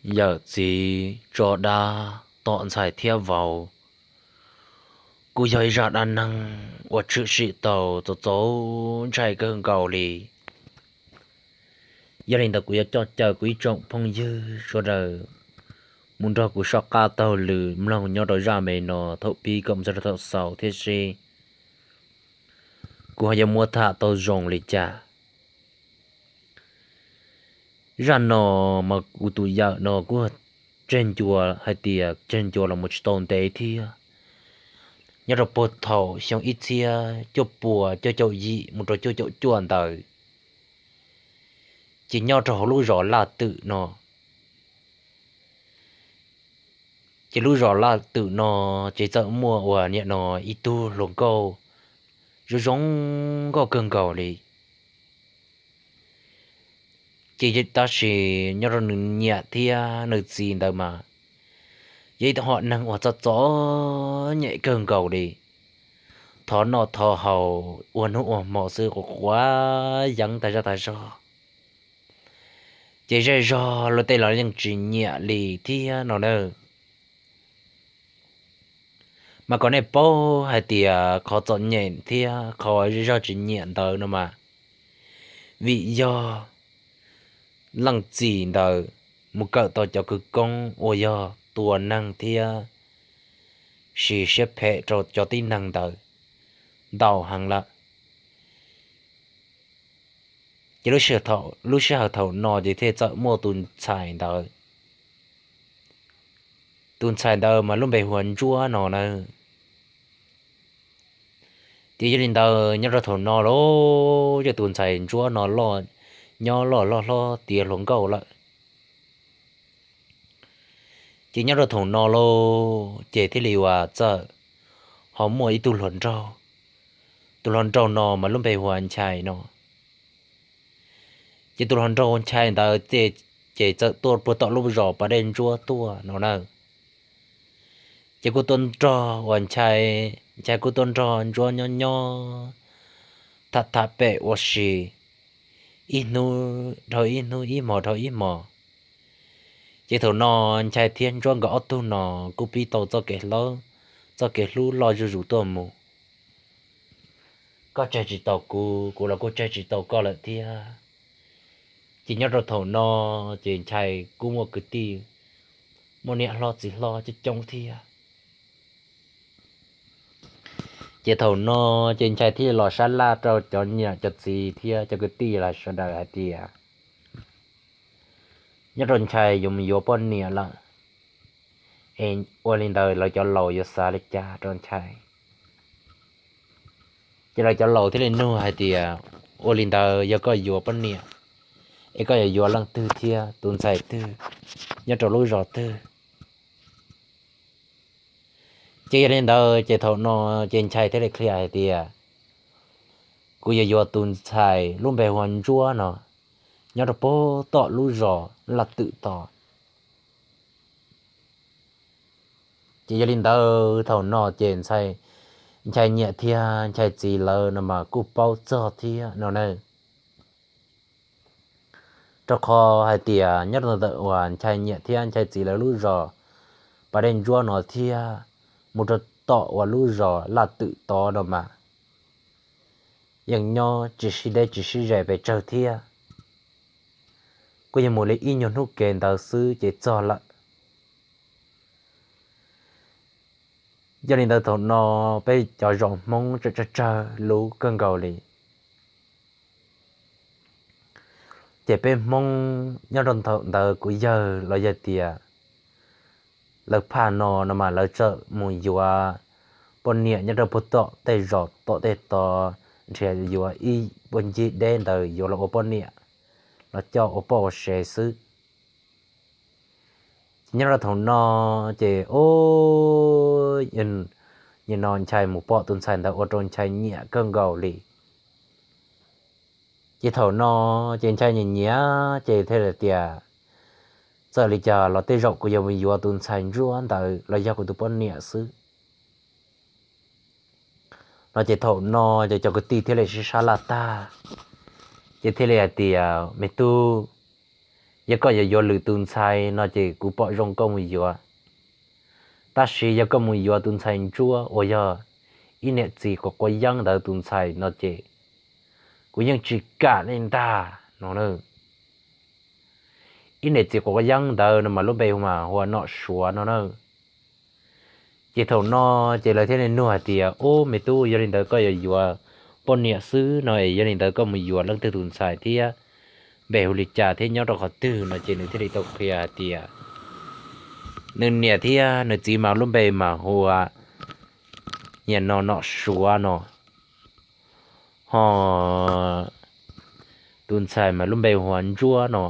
Yawm txiv tso dab tom ntxhais thiab vauv, kuj yog ib zaj dab neeg uas tshwm sim tau txaus txaus ntshai kawg nkaus li. Yog li ntawd kuv yuav coj caw kuv ib tsoom phooj ywg sawv daws mus nrog kuv soj qab taug lw mloog nyob rau zaj me no thaum pib kom txog rau thaum xaus thiab seb kuv ho yuav muab tham tau zoo li cas. Zaj no mas kuv tus yawm no kuj tseg ncua hais tias tseg ncua los mus tsis tau ntev thiab. Nyob rau puag thaum xyoo ib txhiab cuaj puas cuaj caum yim mus rau cuaj caum cuaj ntawd, ces nyob rau hauv lub zos Laj Twm no, ces lub zos Laj Twm no ces txawm muaj uas niam no ib tug hluas nkauj zoo zoo nkauj kawg nkaus li. Ces tab sis nyob rau nws niam thiab nws txiv ntawd mas yog ib tug hom neeg uas txom txom nyem kawg nkaus li. Thov noj thov haus ua hnub ua hmo xwb, quav quav yeeb tas zaj tas zog. Ces zej zog luag tej los yeej tsis nyiam li thiab no na. Mas kom nej paub hais tias qhov txom nyem thiab qhov zej zog tsis nyiam ntawd no mas vim yog leej txiv ntawd mus kawm tau cov khawv koob uas yog tua neeg thiab siv siab phem rau cov tib neeg ntawd ntau heev lawm. Ces lub sij hawm thaum no ces thiaj txawm muaj tus ntxhais ntawd. Tus ntxhais ntawd mas lub npe hu ua Ntsuab no na. Ces yog li ntawd nyob rau thaum no lauj, ces tus ntxhais Ntsuab no nyob loj loj hlob tiav hluas nkauj lawm. Ces nyob rau thaum no lauj, ces thiaj li uas txawm ho muaj ib tug hluas nraug. Tus hluas nraug no mas lub npe hu ua Nchai no. Ces tus hluas nraug Nchai ntawd ces txawm tuaj puag tom lub zos Pas Dej Ntsuab tuaj no na. Ces kuj tuaj nrog uas Nchai, Nchai kuj tuaj nrog Ntsuab nyob nyob tham tham pem ua si ib hnub dhau ib hnub, ib hmos dhau ib hmos. Ces thaum no Nchai thiab Ntsuab nkawd ob tug no kuj pib tau txoj kev hlub, txoj kev hlub loj zuj zus tuaj mus. Koj tseg tsis tau kuv, kuv los kuj tseg tsis tau koj lawm thiab. Ces nyob rau thaum no ces Nchai kuj muaj kwv tij, muaj niam hlob txiv hlob coob coob thiab. Ces thaum no ces Nchai thiaj los sab laj rau cov niam cov txiv thiab cov kwv tij los sawv daws hais tias nyob rau Nchai yuav mus yuav poj niam lawm, es ua li ntawd lawv cov laus yuav xav li cas rau Nchai. Ces lawv cov laus thiaj li nug hais tias ua li ntawd yog koj yuav poj niam es koj yuav yuav leej twg thiab tus ntxhais twg, nyob rau lub zos twg? Ces yog li ntawd ces thaum no ces Nchai thiaj li qhia hais tias kuv yuav yuav tus ntxhais lub npe hu ua Ntsuab no, nyob rau puag tom lub zos Laj Twm tod. Ces yog li ntawd thaum no ces Nchai niam thiab Nchai txiv lawv no mas kuj paub txog thiab no na. Rau qhov hais tias nyob rau ntawm uas Nchai niam thiab Nchai txiv lawv lub zos Pas Dej Ntsuab no thiab mus rau tom uas lub zos Laj Twm tod no mas yeej nyob tsis sib deb tsis sib ze pes tsawg thiab. Kuj yog mus li ib nyuag hnub kev ntawd xwb ces txog lawm. Yog li ntawd thaum no peb cov zos Hmoob tseem tsawg tsawg lub kawg nkaus li. Ces peb Hmoob nyob rau thaum ntawd kuv yawg los yog tias lawv phaj no no mas lawv txawm mus yuav poj niam nyob rau puag tom tej zos tom tej tod, nrhiav yuav ib puag ncig deb ntawd yuav los ua poj niam, los coj ua poj ua sev xwb. Ces nyob rau thaum no ces nim no Nchai mus pom tus ntxhais ntawd ua rau Nchai nyiam kawg nkaus li. Ces thaum no ces Nchai nyiam nyiam ces thiaj li tias txawm li cas los tej zaum kuv yuav mus yuav tus ntxhais Ntsuab ntawd los yog kuv tus poj niam xwb no. Ces thaum no ces cov kwv tij thiaj li sib sab laj tag, ces thiaj li hais tias me tub, Yog koj yuav yuav lwm tus ntxhais no ces kuv pom zoo koj mus yuav. Tab sis yog koj mus yuav tus ntxhais ntsuab uas yog ib niam txiv quav quav yeeb ntawd tus ntxhais no ces kuv yeej tsis kam li ntag no na. Ib niam txiv quav quav yeeb ntawd no mas lub npe mas hu ua Nom Suav no na. Ces thaum no ces lawv thiaj li nug hais tias, Ub, me tub, yog li ntawd koj yuav yuav poj niam xwb no es yog li ntawd koj mus yuav leej twg tus ntxhais thiab npe hu li cas thiab nyob rau qhov twg no? Ces nws thiaj li tau qhia hais tias nws niam thiab nws txiv mas lub npe mas hu ua, niam no Nom Suav no, ho tus ntxhais mas lub npe hu ua Ntsuab no,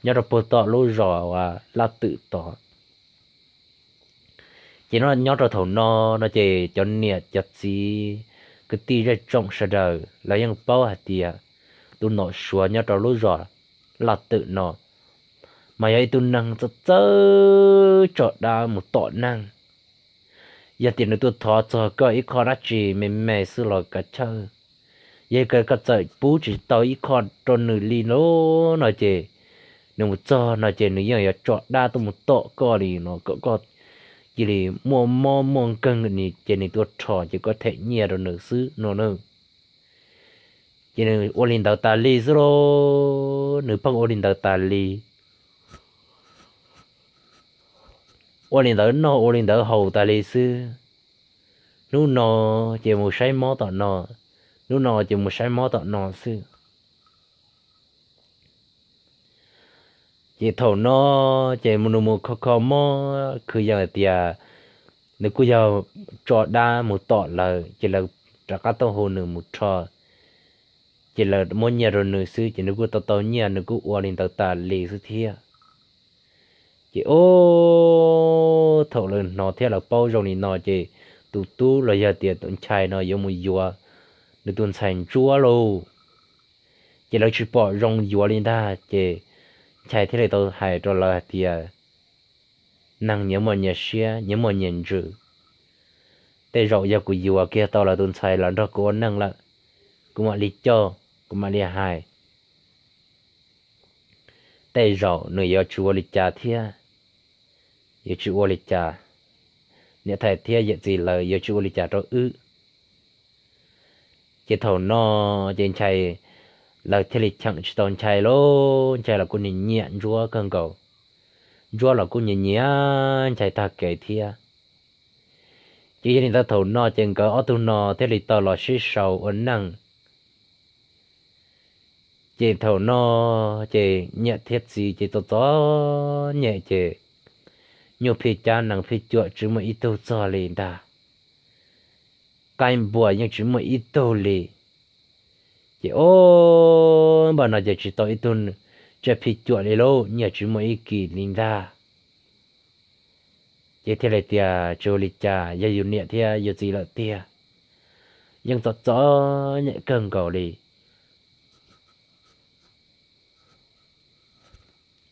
nyob rau puag tom lub zos uas Laj Twm tod. Ces nyob rau thaum no no ces cov niam cov txiv kwv tij zej tsoom sawv daws lawv yeej paub hais tias tus Nom Suav nyob rau lub zos Laj Twm no mas yog ib tug neeg txawj txawj tso dab mus tom neeg. Yog tias nws tuaj thov txog koj ib qho dab tsi me me xwb los kav chawj, yog koj txawm pub tsis tau ib qho rau nws li no ces nws mus txog no ces nws yeej yuav tso dab tuaj mus tom koj li no kom koj cia li muaj mob muaj nkeeg ces nws tuaj rho ces koj them nyiaj rau nws xwb no na. Ces nws ua li ntawd tas li xwb lauj, nws pheej ua li ntawd tas li. Ua li ntawd noj ua li ntawd haus tas li xwb. Hnub no ces mus saib mob tom no, hnub no ces mus saib mob tom no xwb. Ces thaum no ces nws mus kho kho mob kwv yees hais tias nws kuj yog tso dab mus tom lawv ces lawv rov qab tuaj hu nws mus rho, ces lawv muab nyiaj rau nws xwb ces nws kuj tau tau nyiaj, nws kuj ua li ntawd tas li xwb thiab. Ces ub, thaum lawv hnov thiab lawv paub zoo li no ces tus tub los yog tias tus ntxhais no yuav mus yuav nws tus ntxhais Ntsuab lauj, ces lawv tsis pom zoo yuav li ntag. Ces ntxhais thiaj li tau hais rau lawv hais tias, Neeg nyias muaj nyias siab, nyias muaj nyias ntsws. Tej zaum yog kuv yuav kiag tau lawv tus ntxhais los nrog kuv ua neej lawm, kuv mam li coj, kuv mam li hais. Tej zaum nws yuav tsis ua li cas thiab, yuav tsis ua li cas, niam tais thiab yawm txiv lawv yuav tsis ua li cas rau wb. Ces thaum no ces ntxhais, lawv thiaj li cheem tsis tau ntxhais lauj, ntxhais los kuj nyiam nyiam Ntsuab kawg nkaus, Ntsuab los kuj nyiam nyiam ntxhais tag kev thiab. Ces yog li ntawd thaum no ces nkawd ob tug no thiaj li tau los sib sau ua neej. Ces thaum no ces niam thiab txiv ces txom txom nyem ces nyuj phij cab nees phij cuam tsis muaj ib tug txog li ntag, qaib npua yeej tsis muaj ib tug li. Ces ub, npaj no ces tsis tau ib tug tsiaj phij cuam li lauj, nyiaj tsis muaj ib kis li ntag. Ces thiaj li tias tsis ua li cas, yog yus niam thiab yus txiv lawm tiag, yeej txom txom nyem kawg nkaus li.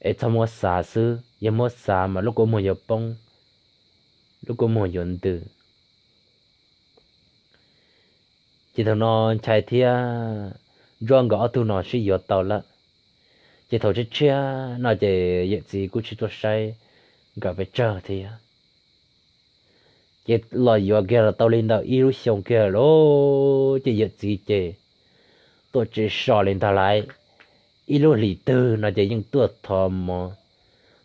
Es txhob muab xav xwb, yog muab xav mas lub kua muag yuav poob, lub kua muag yuav ntws. Ces thaum no ntxhais thiab Ntsuab nkawd ob tug no sib yuav tau lawm. Ces thaum tshiab tshiab no ces yawm txiv kuj tsis tuaj saib nkawd pes tsawg thiab. Ces los yuav kiag los tau li ntawm ib lub xyoo kiag lawm ces yawm txiv ces tuaj tsis so li ntag lauj. Ib lub hlis twg no ces yeej tuaj thov mov,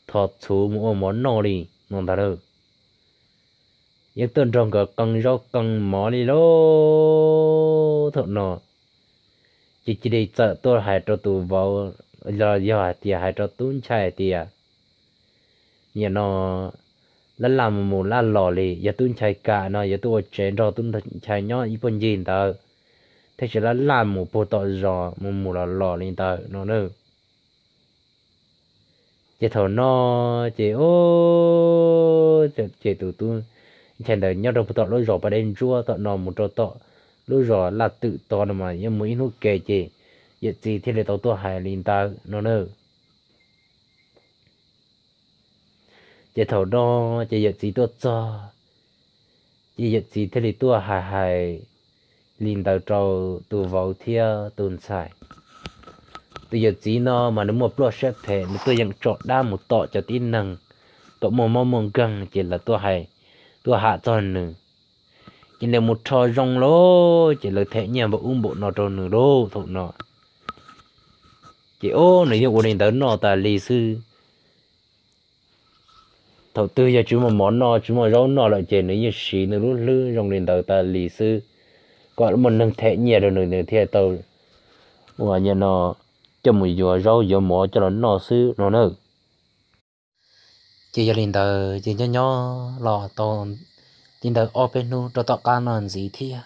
thov txhuv mus ua mov noj li no ntag lauj. Yeej tuaj nrog nkawd qee zaub qee mov li lauj. Thaum no ces cia li txawm tuaj hais rau tus vauv, los yog hais tias hais rau tub ntxhais tias, nim no laj laj mus mus laj los li, yog tub ntxhais kam no yuav tuaj ua tsev nrog tub ntxhais nyob ib puag ncig ntawd, thiab tsis laj laj mus puag tom zos mus mus los los li ntawd no na. Ces thaum no ces, ces tus tub ntxhais ntawd nyob rau puag tom lub zos Pas Dej Ntsuab tom no mus rau tom lub zos Laj Twm tod no mas yeej mus ib hnub ke ces yawm txiv thiaj li tau tuaj hais li ntawd no na. Ces thaum no ces yawm txiv tuaj txog, ces yawm txiv thiaj li tuaj hais hais li ntawd rau tus vauv thiab tus ntxhais. tus yawm txiv no mas nws muaj pluaj siab phem, nws tuaj yeem tso dab mus tom cov tib neeg, tom muaj mob muaj nkeeg ces lawv tuaj hais, tuaj ham txog nws, ces nws mus rho zoo lawm ces lawv them nyiaj npaum ub npaum no rau nws lawm thaum no. Ces ob nws yeej ua li ntawd noj tas li xwb. Thaum twg yog tsis muaj mov noj tsis muaj zaub noj lawm ces nws yeej siv nws lub hlwb zoo li ntawd tas li xwb, kom muaj neeg them nyiaj rau nws nws thiaj tau ua nyiaj no, coj mus yuav zaub yuav mov coj los noj xwb no na. Ces yog li ntawd ces nyob nyob los tau li ntawd ob peb hnub rau tom qab no ntxiv thiab,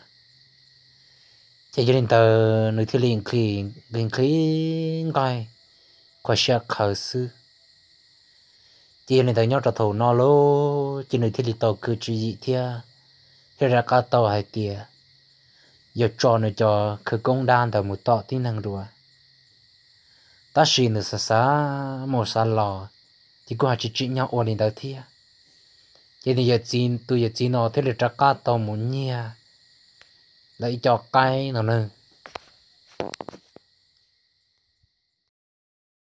ces yog li ntawd nws thiaj li nqhis nqhis nqaij, khuv xim qhawv xwb. Ces yog li ntawd nyob rau thaum no lawm ces nws thiaj li tau khwv tswv yim thiab, thiaj rov qab tau hais tias yuav tso nws cov khawv koob dab ntawd mus tom tib neeg dua. Tab sis nws xav xav mus xav los ces kuj ho tsis tsim nyog ua li ntawd thiab. Ces nws yawm txiv, tus yawm txiv no thiaj li rov qab tau mus nyiag lawv ib co qaib no na.